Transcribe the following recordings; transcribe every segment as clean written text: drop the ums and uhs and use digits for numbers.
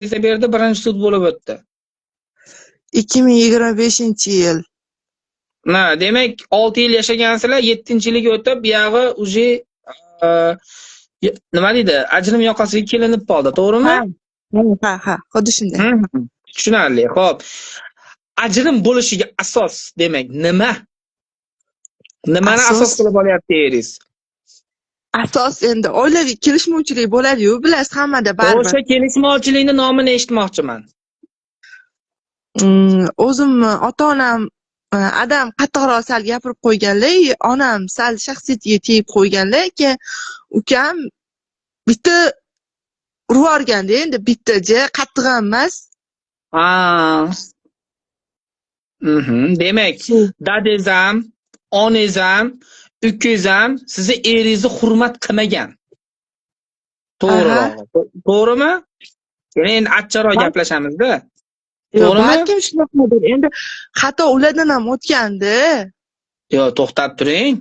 Ariza berdi, birinchi sud bo'lib o'tdi? 2025-yil. Na, demak, 6 yil yashagansizlar, 7-yilga o'tib, buyog'i уже nima deydi, ajrim yoqasiga kelinib qoldi, to'g'rimi? Ha, xuddi shunday. Tushunarli. Xo'p. Ajrim bo'lishiga asos demak nima? Nimani asos qilib olyapti eringiz? Asos endi oilaviy kelishmovchilik bo'ladi-yu, bilasiz, hammada baribir. O'sha kelishmovchilikni nomini eshitmoqchiman. O'zimni ota-onam, adam qattiqroq sal gapirib qo'yganlar, onam sal shaxsiyatiga tegib qo'yganlar, keyin ukam bitta urib yuborganda, endi bitta ja qattiq ham emas. Ha. Demak, dadangiz ham, onangiz ham, ukangiz ham sizni eringizni hurmat qilmagan. To'g'rirog'i. To'g'rimi? Ya'ni endi achchiqroq gaplashamizda. Yo'q, To'g'rimi? balkim shunaqadir. Endi xato ulardan ham o'tgandi. Yo'q, to'xtab turing.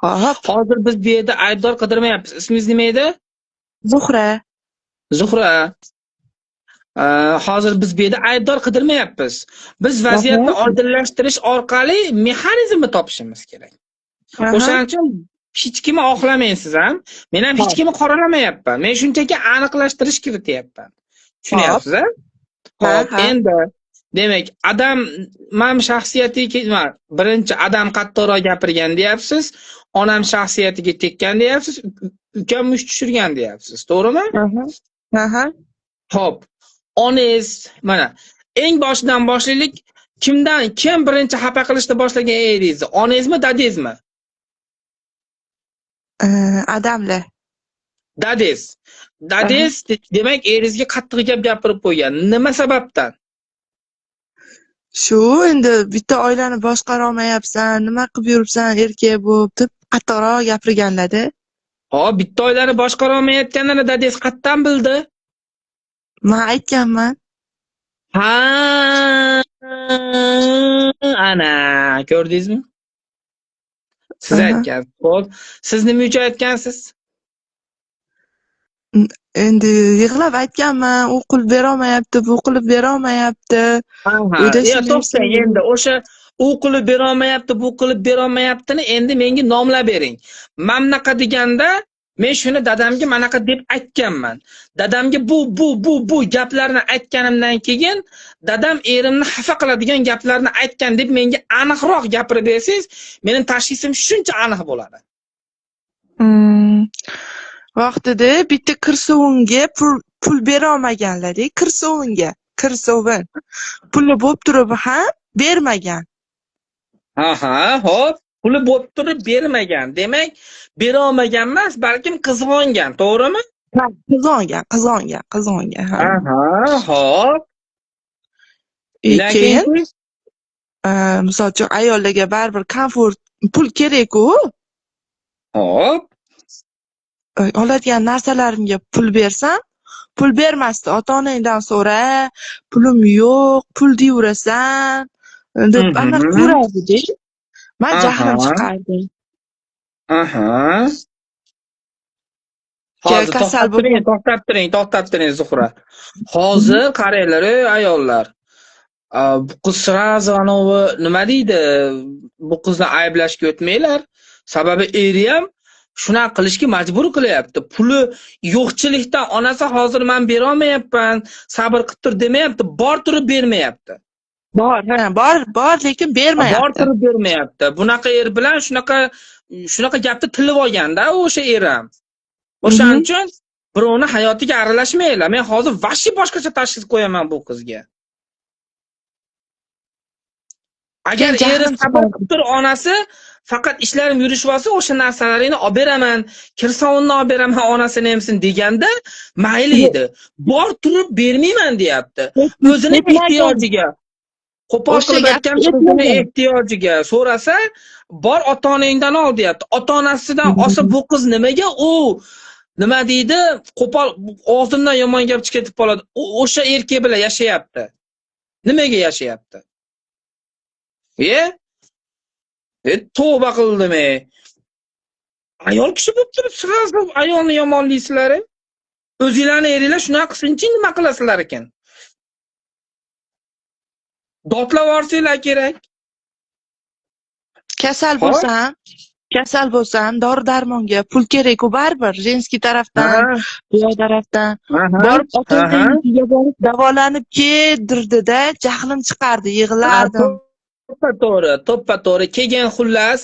Hop. Hozir biz bu yerda aybdor qidirmayapmiz. Ismingiz nima edi? Zuhra. Zuhra. Hozir biz bu yerda aybdor qidirmayapmiz. Biz vaziyatni oydinlashtirish orqali mexanizmni topishimiz kerak. O'shaning uchun hech kimni oqlamaysiz ham. Men ham hech kimni qoralamayapman. Men shunchaki aniqlashtirish kirityapman. Tushunyapsiz, a? Xo'p, endi demak, adam mam shaxsiyatiga nima, birinchi adam qattiqroq gapirgan deyapsiz, onam shaxsiyatiga tekkan deyapsiz, ukam musht tushirgan deyapsiz, to'g'rimi? Aha. Xo'p, onangiz mana eng boshidan boshlaylik. Kimdan kim birinchi xafa qilishni boshlagan eringizni? Onangizmi, dadangizmi? Adamlar. Dadangiz. Dadangiz demak eringizga qattiq gap gapirib qo'ygan. Nima sababdan? Shu endi bitta oilani boshqara olmayapsan, nima qilib yuribsan erkak bo'lib deb qattiqroq gapirganlar-da. Hop, bitta oilani boshqara olmayotganini dadangiz qayerdan bildi? Men aytganman. Ha, ana, ko'rdingizmi? Siz aytgansiz. Xo'p, siz nima uchun aytgansiz? Endi yig'lab aytganman, u qilib berolmayapti, bu qilib berolmayapti. Uyda Yo, to'xtang, endi o'sha u qilib berolmayapti, bu qilib berolmayaptini endi menga nomlab bering. Mana bunaqa deganda men shuni dadamga manaqa deb aytganman. Dadamga bu bu bu bu gaplarni aytganimdan keyin dadam erimni xafa qiladigan gaplarni aytgan deb menga aniqroq gapirib bersangiz, mening tashxisim shuncha aniq bo'ladi. Vaqtida bitta kir sovunga pul bera olmaganlar-da, kir sovunga, kir sovun. Puli bo'lib turib ham bermagan. Aha, hop, puli bo'lib turib bermagan. Demak, bera olmagan emas, balkim qizg'ongan, to'g'rimi? Ha, qizg'ongan, qizg'ongan, qizg'ongan. Ha. Aha, hop. Keyin, misol uchun ayollarga baribir komfort pul kerak-ku. Hop. Oladigan narsalarimga pul bersam, pul bermasdi. Ota-onangdan so'ra, pulim yo'q, pul deyverasan deb anaqa ko'rardi-da. Man jahlim chiqardi. Hozir Kasal to'xtab turing, to'xtab turing, to'xtab turing, Zuhra. Hozir qaranglar, ey ayollar. Bu qiz сразу anavi nima deydi? Bu qizni ayblashga o'tmanglar. Sababi eri ham shunaqa qilishga majbur qilyapti. Puli yo'qchilikdan onasi hozir men bera olmayapman, sabr qilib tur demayapti, bor turib bermayapti. Bor, ha, bor, bor, lekin bermayapti. Bor turib bermayapti. Bunaqa er bilan shunaqa gapni tilib olganda o'sha er ham. O'shaning uchun birovni hayotiga aralashmanglar. Men hozir vahshiy boshqacha tashxis qo'yaman bu qizga. Agar eri sabr qilib tur onasi faqat ishlarim yurishib olsa o'sha narsalaringni olib beraman, kir sovunni olib beraman, onasini emsin deganda mayli edi. Bor turib bermayman deyapti. O'zini ehtiyojiga. Qo'pol qilib aytgan o'zini ehtiyojiga so'rasa, bor ota-onangdan ol deyapti. Ota-onasidan olsa bu qiz nimaga u nima deydi? Qo'pol og'zimdan yomon gap chiqib ketib qoladi. U o'sha erkak bilan yashayapti. Nimaga yashayapti? Tavba qildim. Ayol kishi bo'lib turib, sразу ayolni yomonlaysizlar. O'zinglarni eringlar shunaqa qilsinchi, nima qilasizlar ekan? Dodlab yuborsanglar kerak. Kasal Xo'p. bo'lsam, dori darmonga pul kerak-ku baribir, женский tarafdan, bu yoq tarafdan. Borib ota-onamnikiga borib davolanib keldirdida, jahlim chiqardi, yig'lardim. To'ppa to'g'ri, to'ppa to'g'ri. Keyin xullas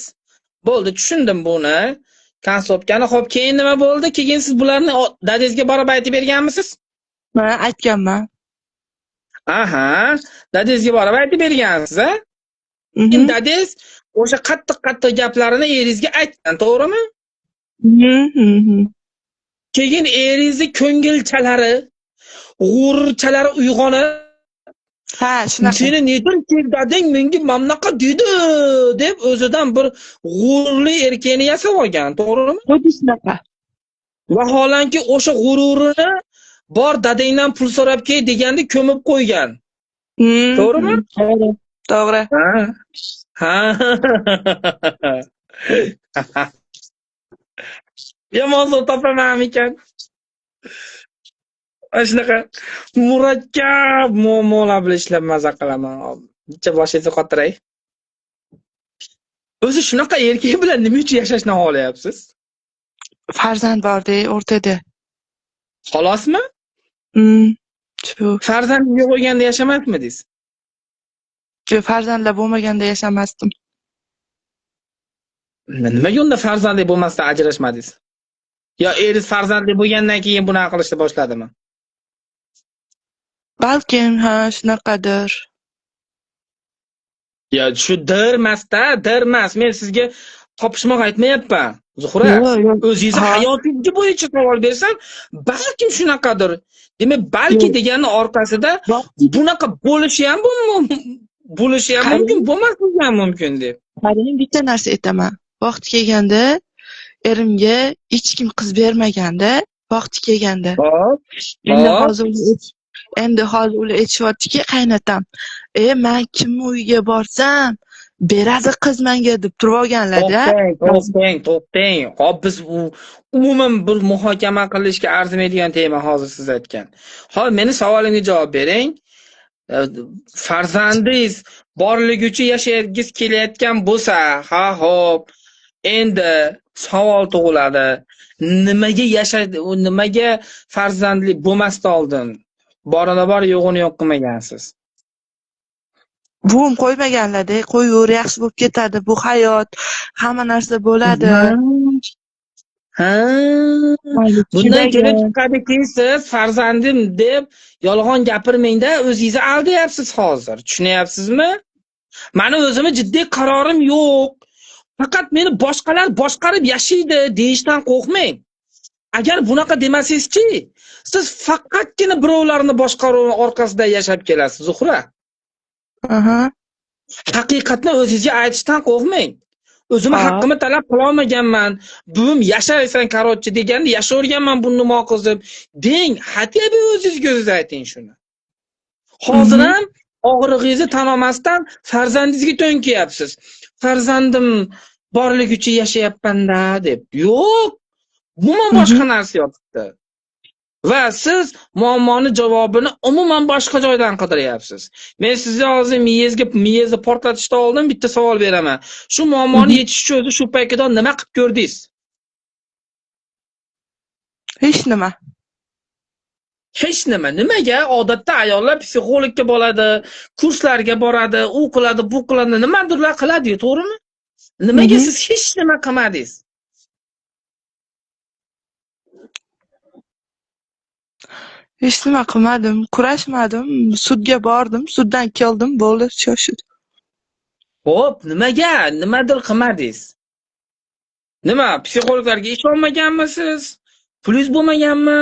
bo'ldi, tushundim buni. Концовка ni. Xo'p, keyin nima bo'ldi? Keyin siz bularni dadangizga borib aytib berganmisiz? Man aytganman. Aha, dadangizga borib aytib bergansiz, a? Keyin dadangiz o'sha qattiq-qattiq gaplarini eringizga aytgan, to'g'rimi? Mhm. Keyin eringizni ko'ngilchalari, g'ururchalari uyg'onib, Ha, shunaqa. seni nedir dadang menga mana bunaqa dedi deb o'zidan bir g'ururli erkakni yasab olgan, to'g'rimi? Xuddi shunaqa. Vaholanki o'sha g'ururini bor dadangdan pul so'rab kel deganda ko'mib qo'ygan. To'g'rimi? To'g'ri. To'g'ri. Ha. Ha. Yomon so'z topamanmikan? Mana shunaqa murakkab muammolar bilan ishlab maza qilaman. Bitta boshingizni qotiray. O'zi shunaqa erkak bilan nima uchun yashashni xohlayapsiz? Farzand bor-da o'rtada. Xolosmi? Shu. Farzand yo'q bo'lganda yashamasmidingiz? Yo'q, farzandlar bo'lmaganda yashamasdim. Nimaga unda farzandli bo'lmasdan ajrashmadingiz? Yo eringiz farzandli bo'lgandan keyin bunaqa qilishni boshladimi? Balkim, ha, shunaqadir. Ya shu dirmasda, dirmas. Men sizga topishmoq aytmayapman, Zuhra. Yo'q, yo'q. O'zingizni hayotingiz bo'yicha savol bersam, balkim shunaqadir. Demak, balki degani orqasida bunaqa bo'lishi ham bo'lishi ham mumkin, bo'lmasligi ham mumkin deb. Qarang, bitta narsa aytaman. Vaqti kelganda erimga hech kim qiz bermaganda, vaqti kelganda. Hop. Endi hozir endi hozir ular aytishyaptiki, qaynatam, man kimni uyiga borsam, beradi qiz menga deb turib olganlar-da. To'xtang, to'xtang, to'xtang. Hop, biz umuman bir muhokama qilishga arzimaydigan tema hozir siz aytgan. Hop, meni savolimga javob bering. Farzandingiz borligi uchun yashagingiz kelayotgan bo'lsa, ha, hop. Endi savol tug'iladi. Nimaga yashaydi, u nimaga farzandli bo'lmasdan oldin borini bor, yo'g'ini yo'q qilmagansiz? Buvim qo'ymaganlar-da, qo'yaver, yaxshi bo'lib ketadi, bu hayot, hamma narsa bo'ladi. Ha. Bundan kelib chiqadiki, siz farzandim deb yolg'on gapirmangda, o'zingizni aldayapsiz hozir. Tushunyapsizmi? Mani o'zimni jiddiy qarorim yo'q. Faqat meni boshqalar boshqarib yashaydi deyishdan qo'rqmang. Agar bunaqa demasangizchi, siz faqatgina birovlarni boshqaruvi orqasida yashab kelasiz, Zuhra. Haqiqatni o'zingizga aytishdan qo'rqmang. O'zimni haqqimni talab qila olmaganman. Buvim yashaysan, короче deganda yashaverganman buni nima qilib. Deng, хотя бы o'zingizga o'zingiz ayting shuni. Hozir ham og'rig'ingizni tan olmasdan farzandingizga to'nkayapsiz. Farzandim borligi uchun yashayapman-da deb. Yo'q, umuman boshqa narsa yotibdi. Va siz muammoni javobini umuman boshqa joydan qidiryapsiz. Men sizni hozir miyangizni portlatishdan oldin bitta savol beraman. Shu muammoni yechish uchun o'zi shu paytda nima qilib ko'rdingiz? Hech nima. Hech nima. Nimaga? Odatda ayollar psixologga boradi, kurslarga boradi, u qiladi, bu qiladi, nimadirlar qiladi, to'g'rimi? Nimaga siz hech nima qilmadingiz? Hech nima qilmadim, kurashmadim, sudga bordim, suddan keldim, bo'ldi, shoshib. Xo'p, nimaga? Nimadir qilmadingiz? Nima, psixologlarga ishonmaganmisiz? Pulingiz bo'lmaganmi?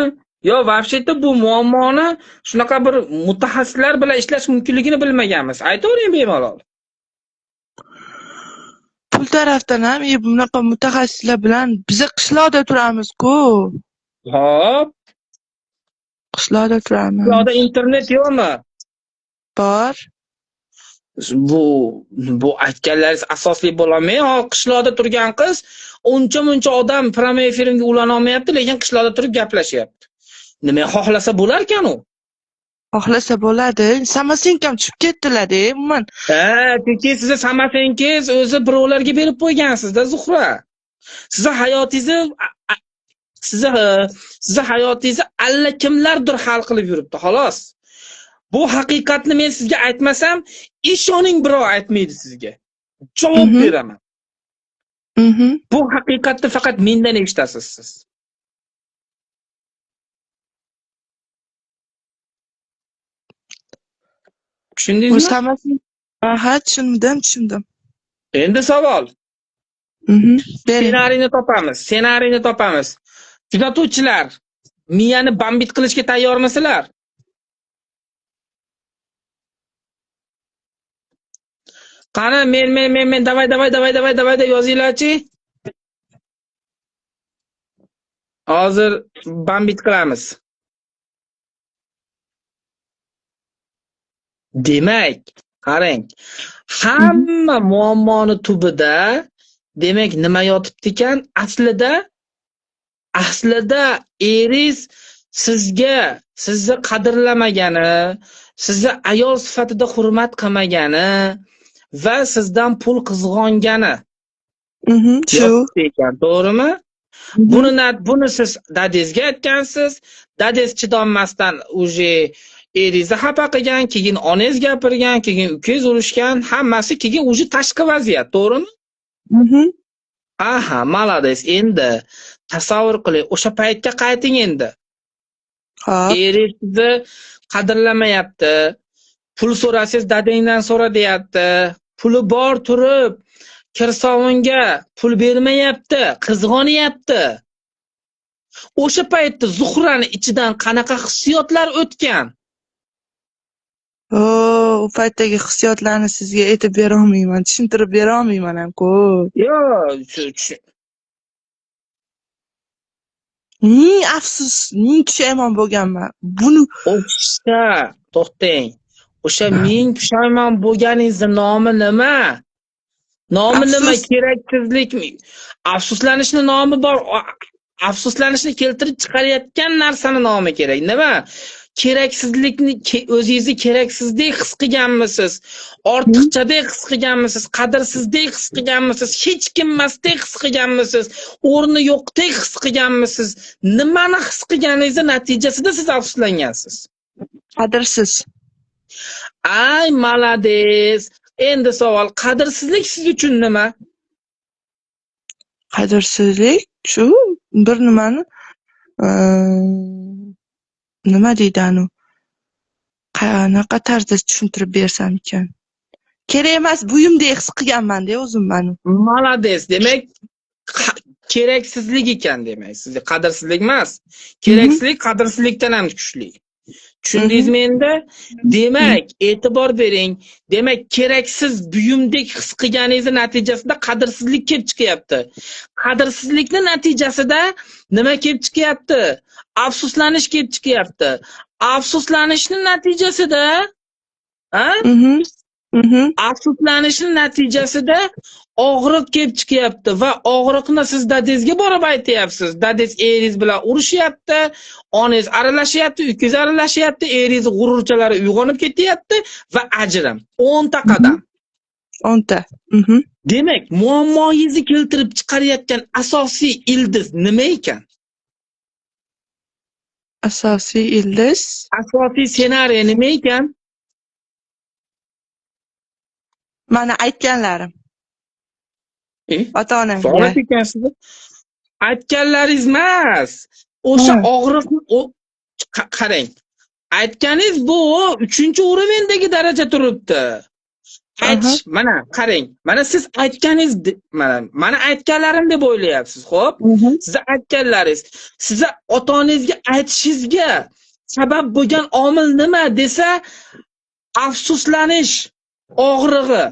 Yo, вообще-то bu muammoni shunaqa bir mutaxassislar bilan ishlash mumkinligini bilmaganmiz. Aytavering bemalol. Pul tarafdan ham, bunaqa mutaxassislar bilan biz qishloqda turamiz-ku. Xo'p. Qishloqda turamiz. Qishloqda internet yo'qmi? Bor. Bu aytganlaringiz asosli bo'lolmaydi. Hozir qishloqda turgan qiz uncha-muncha odam prямой efirimga ulana olmayapti, lekin qishloqda turib gaplashyapti. Nima xohlasa bo'larkan u? Xohlasa bo'ladi. Самооценка m tushib ketdilar-da, umuman. Ha, chunki sizni самооценка ngiz o'zi birovlarga berib qo'ygansizda, Zuhra. Sizni hayotingizni sizni sizni hayotingizni allakimlardir hal qilib yuribdi, xolos. Bu haqiqatni men sizga aytmasam, ishoning, birov aytmaydi sizga. Javob beraman. Bu haqiqatni faqat mendan eshitasiz siz. Bu Tushundingizmi? самооценка. Aha, tushundim, tushundim. Endi savol. Bering. Ssenariyni topamiz. Ssenariyni topamiz. Kuzatuvchilar, miyani бомбить qilishga tayyormisizlar? Qani, men men men men давай, давай, давай, давай, давай deb yozinglarchi. Hozir бомбить qilamiz. Demak, qarang. Hamma muammoni tubida demak nima yotibdi ekan? Aslida eringiz sizga, sizni qadrlamagani, sizni ayol sifatida hurmat qilmagani va sizdan pul qizg'ongani Shu. yotibdi ekan, to'g'rimi? Buni siz dadangizga aytgansiz, dadangiz chidolmasdan уже eringizni xafa qilgan, keyin onangiz gapirgan, keyin ukangiz urushgan, hammasi keyin уже tashqi vaziyat, to'g'rimi? Mhm. Aha, молодец. Endi tasavvur qiling, o'sha paytga qayting endi. Xo'p. Eringiz sizni qadrlamayapti. Pul so'rasangiz dadangdan so'ra deyapti. Puli bor turib kir sovunga pul bermayapti, qizg'onyapti. O'sha paytda Zuhrani ichidan qanaqa hissiyotlar o'tgan? O, u paytdagi hissiyotlarni sizga aytib bera olmayman, tushuntirib bera olmayman ham-ku. Yo'q, Ming afsus, ming pushaymon bo'lganman. Buni o'sha, to'xtang. O'sha ming pushaymon bo'lganingizni nomi nima? Nomi nima? Afsus. Keraksizlikmi? Afsuslanishni nomi bor. Afsuslanishni keltirib chiqarayotgan narsani nomi kerak. Nima? Keraksizlikni o'zingizni keraksizdek his qilganmisiz? Ortiqchadek his qilganmisiz? Qadrshizdek his qilganmisiz? Hech kim emasdek his qilganmisiz? O'rni yo'qdek his qilganmisiz? Nimani his qilganingizni natijasida siz afsuslangansiz? Qadrsiz. Ay, молодец. Endi savol, qadrsizlik siz uchun nima? Qadrsizlik shu bir nimani, nima deydi anu? Qanaqa tarzda tushuntirib bersam ekan? Kerak emas buyumdek his qilganman-da o'zim mani. Молодец. Demak, keraksizlik ekan demak. Sizga qadrsizlik emas. Keraksizlik qadrsizlikdan ham kuchli. Tushundingizmi endi? Demak, e'tibor bering. Demak, keraksiz buyumdek his qilganingizni natijasida qadrsizlik kelib chiqyapti. Qadrsizlikning natijasida nima kelib chiqyapti? Afsuslanish kelib chiqyapti. Afsuslanishning natijasida, ha? Afsuslanishning natijasida og'riq kelib chiqyapti va og'riqni siz dadangizga borib aytyapsiz. Dadangiz eringiz bilan urushyapti, onangiz aralashyapti, ukangiz aralashyapti, eringiz g'ururchalari uyg'onib ketyapti va ajrim. 10 ta qadam. 10 ta. Demak, muammoyingizni keltirib chiqarayotgan asosiy ildiz nima ekan? Asosiy ildiz. Asosiy ssenariy nima ekan? Mana aytganlarim. Ota-onamga. Sog'lab ekansiz. Aytganlaringiz emas. O'sha og'riqni qarang. Aytganingiz bu 3-уровень dagi daraja turibdi. Aytish, mana qarang. Mana siz aytganingiz mana mana aytganlarim deb o'ylayapsiz, xo'p? Sizni aytganlaringiz, sizni ota-onangizga aytishingizga sabab bo'lgan omil nima desa, afsuslanish og'rig'i.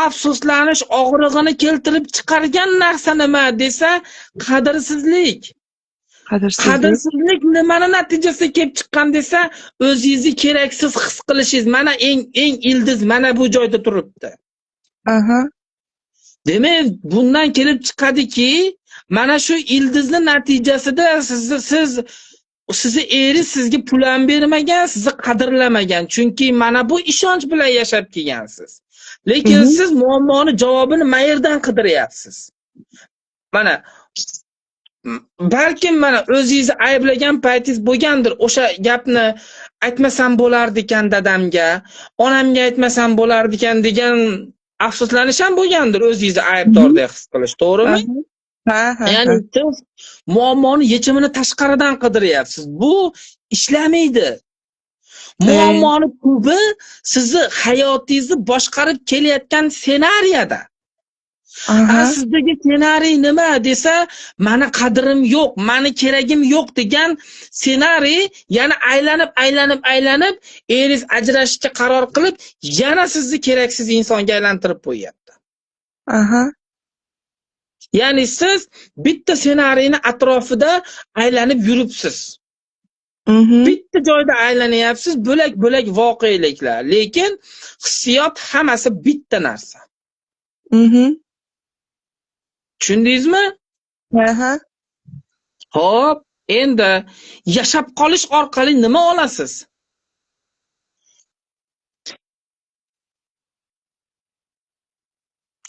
Afsuslanish og'rig'ini keltirib chiqargan narsa nima desa, qadrsizlik. Qadrsizlik. Qadrsizlik nimani natijasida kelib chiqqan desa, o'zingizni keraksiz his qilishingiz. Mana eng ildiz mana bu joyda turibdi. Demak, bundan kelib chiqadiki, mana shu ildizni natijasida siz Sizni eringiz sizga pul ham bermagan, sizni qadrlamagan. Chunki mana bu ishonch bilan yashab kelgansiz. Lekin siz muammoni javobini qayerdan qidiryapsiz? Mana balkim mana o'zingizni ayblagan paytingiz bo'lgandir. O'sha gapni aytmasam bo'lardi ekan dadamga, onamga aytmasam bo'lardi ekan degan afsuslanish ham bo'lgandir, o'zingizni aybdordek his qilish, to'g'rimi? Ha, ha. Ya'ni siz muammoni yechimini tashqaridan qidiryapsiz. Bu ishlamaydi. Muammoni tubi sizni hayotingizni boshqarib kelayotgan ssenariyada. Sizdagi ssenariy nima desa, mani qadrim yo'q, mani keragim yo'q degan ssenariy yana aylanib, aylanib, aylanib, eringiz ajrashishga qaror qilib, yana sizni keraksiz insonga aylantirib qo'yyapti. Ya'ni siz bitta ssenariyni atrofida aylanib yuribsiz. Bitta joyda aylanyapsiz, bo'lak-bo'lak voqeliklar, lekin hissiyot hammasi bitta narsa. Tushundingizmi? Aha. Xo'p, endi yashab qolish orqali nima olasiz?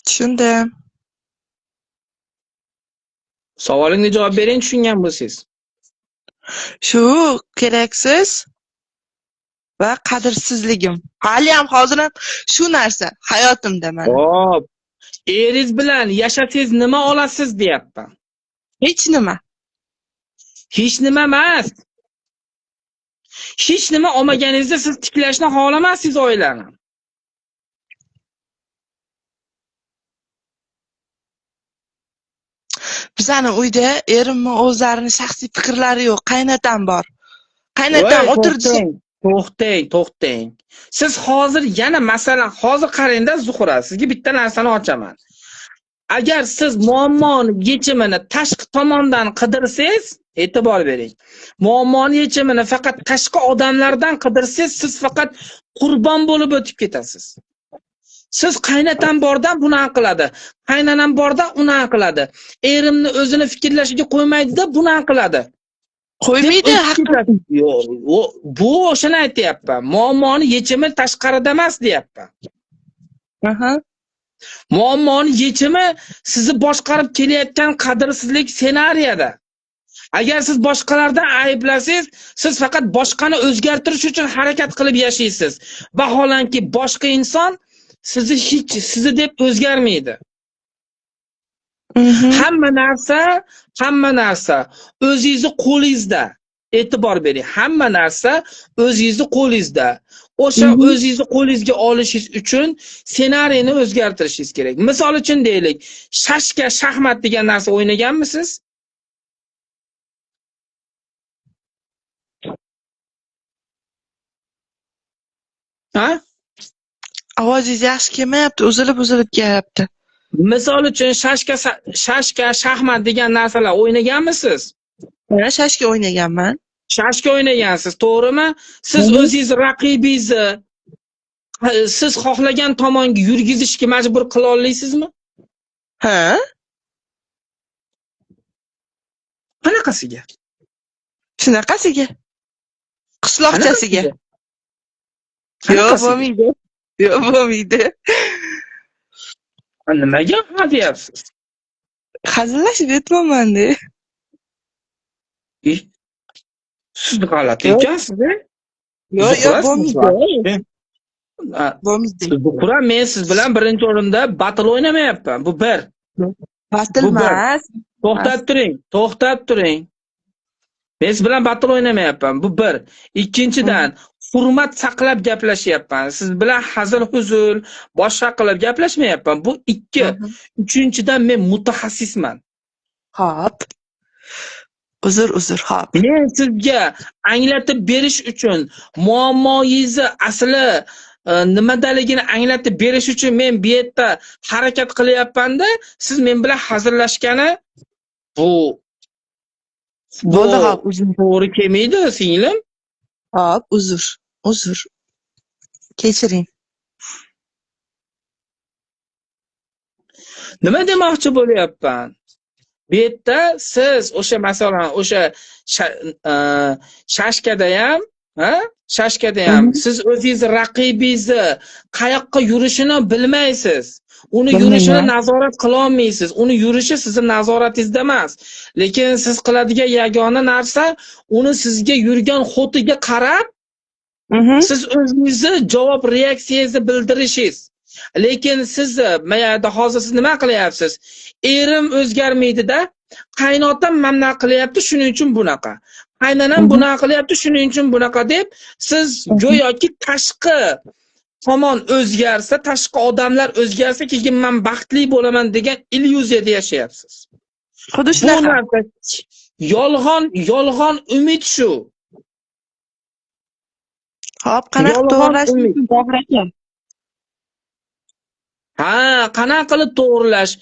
Tushundim. Savolimga javob bering, tushungan bo'lsangiz. Shu keraksiz va qadrsizligim. Hali ham hozir ham shu narsa hayotimda mana. Xo'p. Eringiz bilan yashasangiz nima olasiz deyapman. Hech nima. Hech nima emas. Hech nima olmaganingizda siz tiklashni xohlamassiz oilani. Bizani uyda erimni o'zlarini shaxsiy fikrlari yo'q, qaynatam bor. Qaynatam o'tirdi. To'xtang, to'xtang. Siz hozir yana masalan, hozir qarangda Zuhra, sizga bitta narsani ochaman. Agar siz muammoni yechimini tashqi tomondan qidirsangiz, e'tibor bering. Muammoni yechimini faqat tashqi odamlardan qidirsangiz, siz faqat qurbon bo'lib o'tib ketasiz. Siz qaynatam bordan buni qiladi, qaynanam bordan uni qiladi. Erimni o'zini fikrlashiga qo'ymaydi-da, buni qiladi. Qo'ymaydi, haqiqat. Yo'q, bu o'shani aytyapman. Muammoni yechimi tashqarida emas deyapman. Muammoni yechimi sizni boshqarib kelayotgan qadrsizlik ssenariyada. Agar siz boshqalardan ayblasangiz, siz faqat boshqani o'zgartirish uchun harakat qilib yashaysiz. Vaholanki boshqa inson sizni hech sizni deb o'zgarmaydi. Hamma narsa, hamma narsa o'zingizni qo'lingizda. E'tibor bering. Hamma narsa o'zingizni qo'lingizda. O'sha o'zingizni qo'lingizga olishingiz uchun ssenariyni o'zgartirishingiz kerak. Misol uchun deylik, shashka, shaxmat degan narsa o'ynaganmisiz? Ha? Ovozingiz yaxshi kelmayapti, uzilib-uzilib kelyapti. Misol uchun shashka, shaxmat degan narsalar o'ynaganmisiz? Mana shashka o'ynaganman. Shashka o'ynagansiz, to'g'rimi? Siz o'zingiz raqibingizni siz xohlagan tomonga yurgizishga majbur qila olasizmi? Ha? Qanaqasiga? Shunaqasiga. Qishloqchasiga. Yo'q, bo'lmaydi. Yo'q, bo'lmaydi. Nimaga ha deyapsiz? Hazillashib aytmayman-da. Siz g'alati ekansiz-a? Yo'q, yo'q, bo'lmaydi. Bo'lmaydi. Zuhra, men siz bilan birinchi o'rinda battle o'ynamayapman. Bu bir. Battle emas. To'xtab turing, to'xtab turing. Men siz bilan battle o'ynamayapman. Bu bir. Ikkinchidan, hurmat saqlab gaplashyapman. Siz bilan hazil-huzul, boshqa qilib gaplashmayapman. Bu ikki. Uchinchidan, men mutaxassisman. Xo'p. Uzr, uzr, xo'p. Men sizga anglatib berish uchun muammoyingizni asli nimadaligini anglatib berish uchun men bu yerda harakat qilyapman-da, siz men bilan hazillashgani bu bo'ldi, xo'p, uzr. To'g'ri kelmaydi, singlim. Xo'p, uzr, uzr. Kechiring. Nima demoqchi bo'lyapman? Bu yerda siz o'sha, masalan, o'sha shashkada ham, ha? Shashkada ham siz o'zingizni raqibingizni qayoqqa yurishini bilmaysiz. Uni yurishini nazorat qila olmaysiz. Uni yurishi sizni nazoratingizda emas. Lekin siz qiladigan yagona narsa uni sizga yurgan ход iga qarab siz o'zingizni javob reaksiyangizni bildirishingiz. Lekin sizni mayada hozir siz nima qilyapsiz? Erim o'zgarmaydi-da, qaynotam mana qilyapti, shuning uchun bunaqa. Qaynonam bunaqa qilyapti, shuning uchun bunaqa deb siz go'yoki tashqi tomon o'zgarsa, tashqi odamlar o'zgarsa, keyin men baxtli bo'laman degan illyuziyada yashayapsiz. Xuddi Bu shunaqa. narsa yolg'on, yolg'on umid shu. Xo'p, qanaqa Yolg'on to'g'rilash umid. mumkin, Bobur aka? Ha, qanaqa qilib to'g'rilash?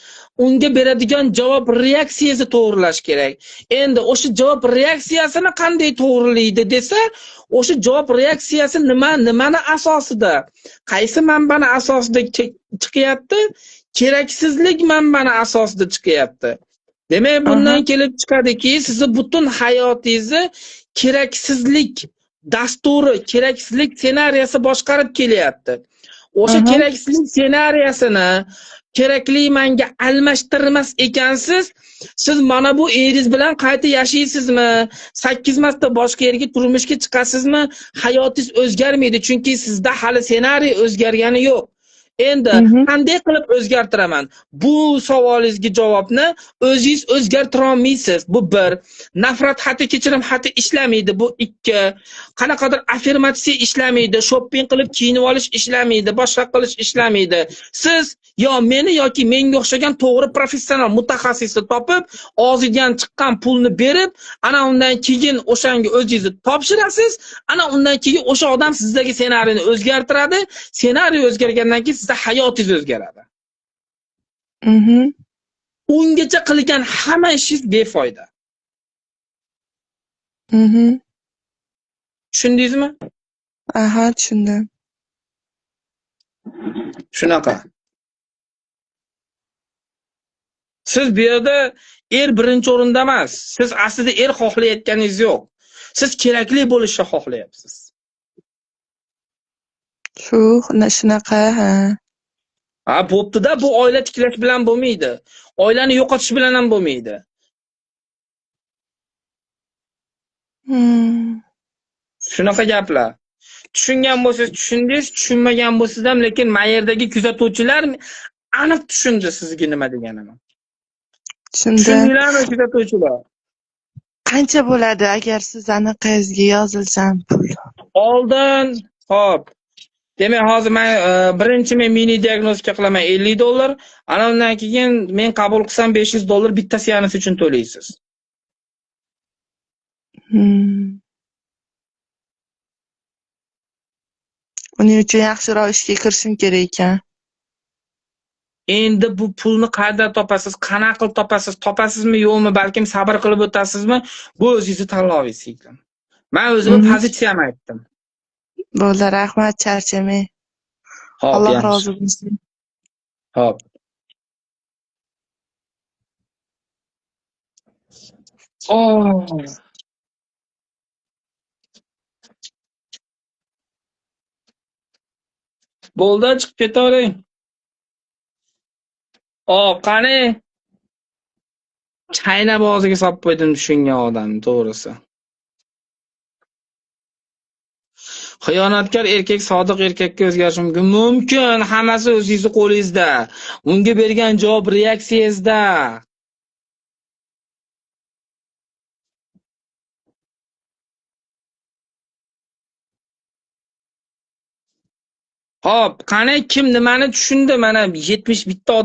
Unga beradigan javob reaksiyasi to'g'rilash kerak. Endi o'sha javob reaksiyasini qanday to'g'rilaydi desa, o'sha javob reaksiyasi nima, nimani asosida, qaysi manbani asosida chiqyapti? Keraksizlik manbani asosida chiqyapti. Demak, bundan kelib chiqadiki, sizni butun hayotingizni keraksizlik dasturi, keraksizlik ssenariyasi boshqarib kelyapti. O'sha keraksizlik ssenariyasini kerakli manga almashtirmas ekansiz, siz mana bu eringiz bilan qayta yashaysizmi, 8 marta boshqa yerga turmushga chiqasizmi, hayotingiz o'zgarmaydi, chunki sizda hali ssenariy o'zgargani yo'q. Endi qanday qilib o'zgartiraman? Bu savolingizga javobni o'zingiz o'zgartira olmaysiz. Bu bir. Nafrat xati, kechirim xati ishlamaydi. Bu ikki. Qanaqadir affirmatsiya ishlamaydi, shopping qilib kiyinib olish ishlamaydi, boshqa qilish ishlamaydi. Siz yo meni yoki menga o'xshagan to'g'ri professional mutaxassisni topib, og'zingizdan chiqqan pulni berib, ana undan keyin o'shanga o'zingizni topshirasiz, ana undan keyin o'sha odam sizdagi ssenariyni o'zgartiradi. Ssenariy o'zgargandan keyin sizda hayotingiz o'zgaradi. Ungacha qilgan hamma ishingiz befoyda. Tushundingizmi? Aha, tushundim. Shunaqa. Siz bu yerda er birinchi o'rinda emas. Siz aslida er xohlayotganingiz yo'q. Siz kerakli bo'lishni xohlayapsiz. Shu, shunaqa, ha. Ha, bo'pti-da, bu oila tiklash bilan bo'lmaydi. Oilani yo'qotish bilan ham bo'lmaydi. Shunaqa gaplar. Tushungan bo'lsangiz tushundingiz, tushunmagan bo'lsangiz ham, lekin men yerdagi kuzatuvchilar aniq tushundi sizga nima deganimni. Tushundim. Tushundinglarmi kuzatuvchilar? Qancha bo'ladi agar siz anaqangizga yozilsam pul? Oldin, xo'p. Demak, hozir men birinchi men mini diagnostika qilaman $50, ana undan keyin men qabul qilsam $500 bitta seans uchun to'laysiz. Uning uchun yaxshiroq ishga kirishim kerak ekan. Endi bu pulni qayerdan topasiz, qanaqa qilib topasiz, topasizmi yo'qmi, balkim sabr qilib o'tasizmi? Bu o'zingizni tanlovingiz, singlim. Men o'zimni pozitsiyamni aytdim. Bo'ldi, rahmat, charchamang. Xo'p, Alloh yaxshi. rozi bo'lsin. Xo'p. Oh. Bo'ldi, chiqib ketavering. Oh, qani? Chaynab og'ziga solib qo'ydim shunga odam, to'g'risi. Xiyonatkor erkak sodiq erkakka o'zgarishi mumkin. Mumkin, hammasi o'zingizni qo'lingizda. Unga bergan javob reaksiyangizda. Xo'p, qani kim nimani tushundi? Mana 71 ta odam